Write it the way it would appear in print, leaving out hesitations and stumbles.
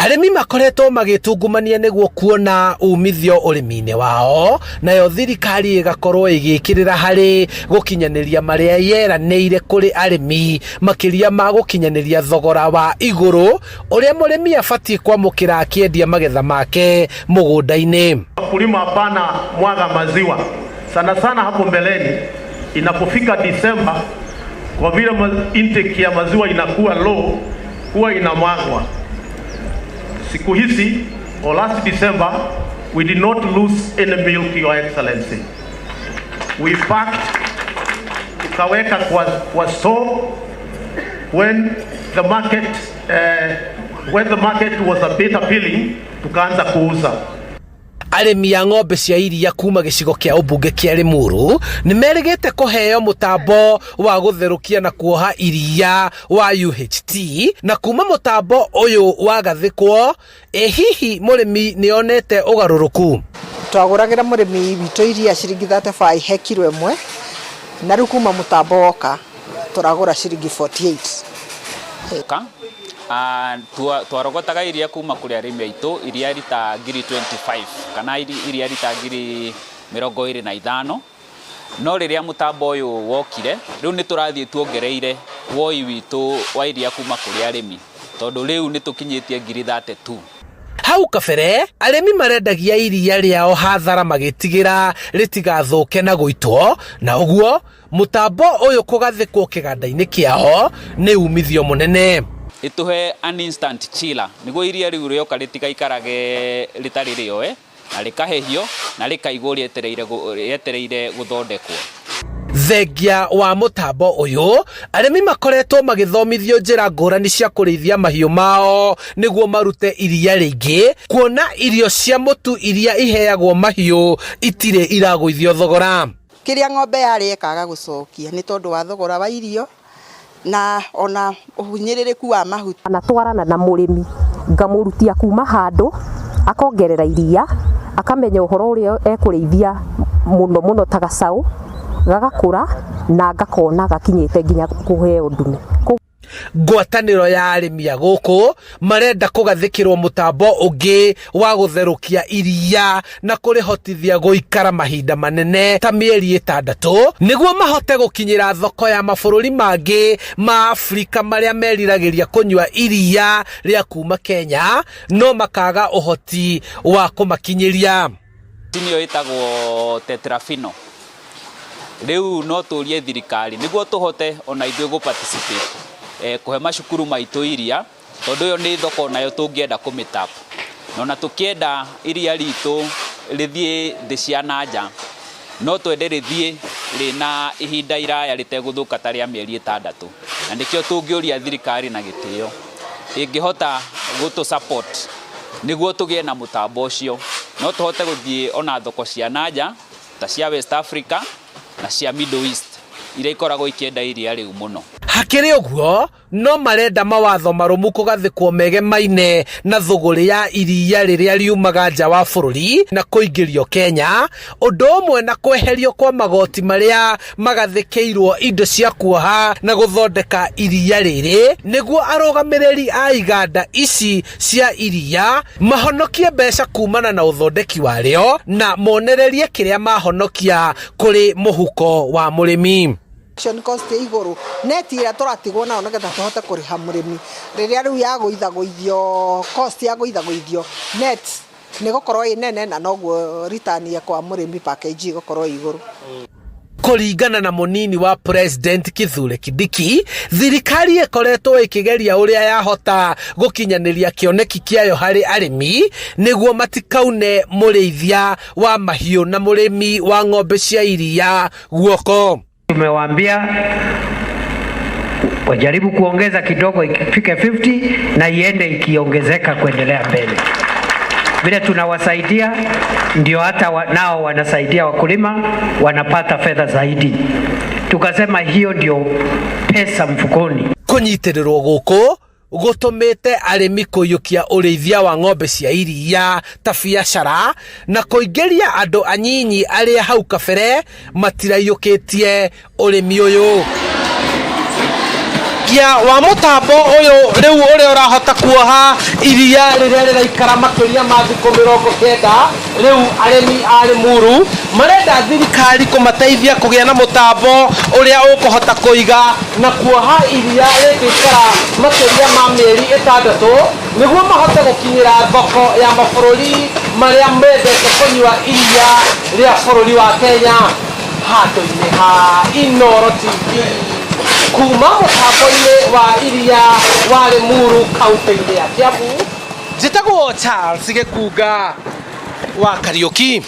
Arĩmi makoretwo magĩtungumania nĩguo kuona umithio ũrĩmi-inĩ wao, nayo thirikari ĩgakorwo ĩgĩkĩrĩra harĩ gũkinyanĩria marĩa yeranĩire kũrĩ arĩmi, makĩria ma gũkinyanĩria thogora wa igũrũ ũrĩa mũrĩmi abatiĩ kwamũkĩra akĩendia magetha make mũgũnda-inĩ. Wakulima hapana mwaga maziwa sana sana hapo mbeleni, inapofika Disemba, kwa vile intake ya maziwa inakuwa low, huwa inamwagwa. Siku hizi or last December we did not lose any milk, Your Excellency. We packed, tukaweka kwa store when the market was a bit appealing, tukaanza kuuza. Arĩmi a ng'ombe cia iria kuma gĩcigo kĩa ũmbunge kĩa Limuru nĩ merĩgĩte kũheo mũtambo wa gũtherũkia na kuoha iria wa UHT, na kuma mũtambo ũyũ wagathĩkwo, ĩ hihi mũrĩmi nĩ onete ũgarũrũku? Twagũragĩra mũrĩmi witũ iria ciringi 35 he kiro ĩmwe, na rĩu kuma mũtambo woka tũragũra ciringi 48. Ka twarogotaga iria kuma kũrĩ arĩmi aitũ iria rita 25,000 kana iria rita 25,000, no rĩrĩa mũtambo ũyũ wokire, rĩu nĩ tũrathiĩ tuongereire woi witũ wa iria kuma kũrĩ arĩmi, tondũ rĩu nĩ tũkinyĩtie 32,000. Hau kabere arĩmi marendagia iria rĩao hathara magĩtigĩra rĩtigathũke na gũitwo, na ũguo mũtambo ũyũ kũgathĩkwo kĩganda-inĩ kĩao nĩ umithio mũnene. Ĩtũhe an instant chiller nĩguo iria rĩu rĩoka rĩtigaikarage rĩtarĩ rĩoe na rĩkahĩhio na rĩkaigwo rĩetereire gũthondekwo. Thengia wa mũtambo ũyũ, arĩmi makoretwo magĩthomithio njĩra ngũrani cia kũrĩithia mahiũ mao nĩguo marute iria rĩingĩ, kuona irio cia mũtu iria iheagwo mahiũ itirĩ iragũithio thogora. Kĩrĩa ng'ombe yarĩa ĩkaga gũcokia nĩ tondũ wa thogora wa irio na ona ũhinyĩrĩrĩku wa mahuti. Natwarana na mũrĩmi ngamũrutia kuma handũ akongerera iria, akamenya ũhoro ũrĩa ekũrĩithia mũno mũno ta gacaũ gagakũra na ngakona gakinyĩte nginya kũheo ndume. Ngwatanĩro ya arĩmi a gũkũ marenda kũgathĩkĩrwo mũtambo ũngĩ wa gũtherũkia iria na kũrĩhotithia gũikara mahinda manene ta mĩeri 6 nĩguo mahote gũkinyĩra thoko ya mabũrũri mangĩ ma Afrika marĩa meriragĩria kũnyua iria rĩa kuma Kenya no makaga ũhoti wa kũmakinyĩria. Macini ĩyo ĩtagwo Tetrafino. Rĩu no tũrie thirikari nĩguo tũhote ona ithuĩ gũ participate kũhe macukuru maitũ iria, tondũ ĩyo nĩ thoko nayo tũngĩenda kũmĩtap. Na ona tũkĩenda iria ritũ rĩthiĩ thĩ cia na nja, no twende rĩthiĩ rĩna ihinda iraya rĩtegũthũka ta rĩa mĩeri 6. Na nĩkĩo tũngĩũria thirikari na gĩtĩo ĩngĩhota gũtũ support nĩguo tũgĩe na mũtambo ũcio, no tũhote gũthiĩ ona thoko cia na nja ta cia West Africa na cia Middle East iria ikoragwo ikĩenda iria rĩu mũno. Hakĩrĩ ũguo, no marenda mawatho marũmu kũgathĩkwo megemaine na thũgũrĩ ya iria rĩrĩa riumaga nja wa bũrũri na kũingĩrio Kenya, ũndũ ũmwe na kweherio kwa magoti marĩa magathĩkĩirwo indo cia kuoha na gũthondeka iria rĩrĩ, nĩguo arũgamĩrĩri a iganda ici cia iria mahonokie mbeca kumana na ũthondeki warĩo na monererie kĩrĩa mahonokia kũrĩ mũhuko wa mũrĩmi. Production cost ĩ igũrũ, net ĩrĩa tũratigwo nayo nĩgetha tũhote kũrĩha mũrĩmi rĩrĩa rĩu yagũithagũithio, cost yagũithagũithio, net nĩ gũkorwo ĩ nene na noguo return ya kwa mũrĩmi package ĩgũkorwo ĩ igũrũ. Kũringana na mũnini wa President Kithure Kindiki, thirikari ĩkoretwo ĩkĩgeria ũrĩa yahota gũkinyanĩria kĩoneki kĩayo harĩ arĩmi nĩguo matikaune mũrĩithia wa mahiũ na mũrĩmi wa ng'ombe cia iria guoko. Tumewaambia wajaribu kuongeza kidogo ifike 50 na iende ikiongezeka kuendelea mbele. Vile tunawasaidia ndio hata nao wanasaidia wakulima, wanapata fedha zaidi. Tukasema hiyo ndio pesa mfukoni. Kũnyitĩrĩrwo gũkũ gũtũmĩte arĩmi kũiyũkia ũrĩithia wa ng'ombe cia iria ta biacara na kũingĩria andũ anyinyi arĩa hau kabere matiraiyũkĩtie ũrĩmi ũyũ. Ũcokia wa mũtambo ũyũ rĩu ũrĩa ũrahota kuoha iria rĩrĩa rĩraikara makĩria ma thikũ 90, rĩu arĩmi a Limuru marenda thirikari kũmateithia kũgĩa na mũtambo ũrĩa ũkũhota kũiga na kuoha iria rĩngĩikara makĩria ma mĩeri 6 nĩguo mahote gũkinyĩra thoko ya mabũrũri marĩa mendete kũnyua iria rĩa bũrũri wa Kenya. Handũ-inĩ ha Inooro TV kuma mũtambo-inĩ wa iria wa Limuru kaunti-inĩ ya Kiambu, njĩtagwo Charles Gĩkunga wa Kariũki.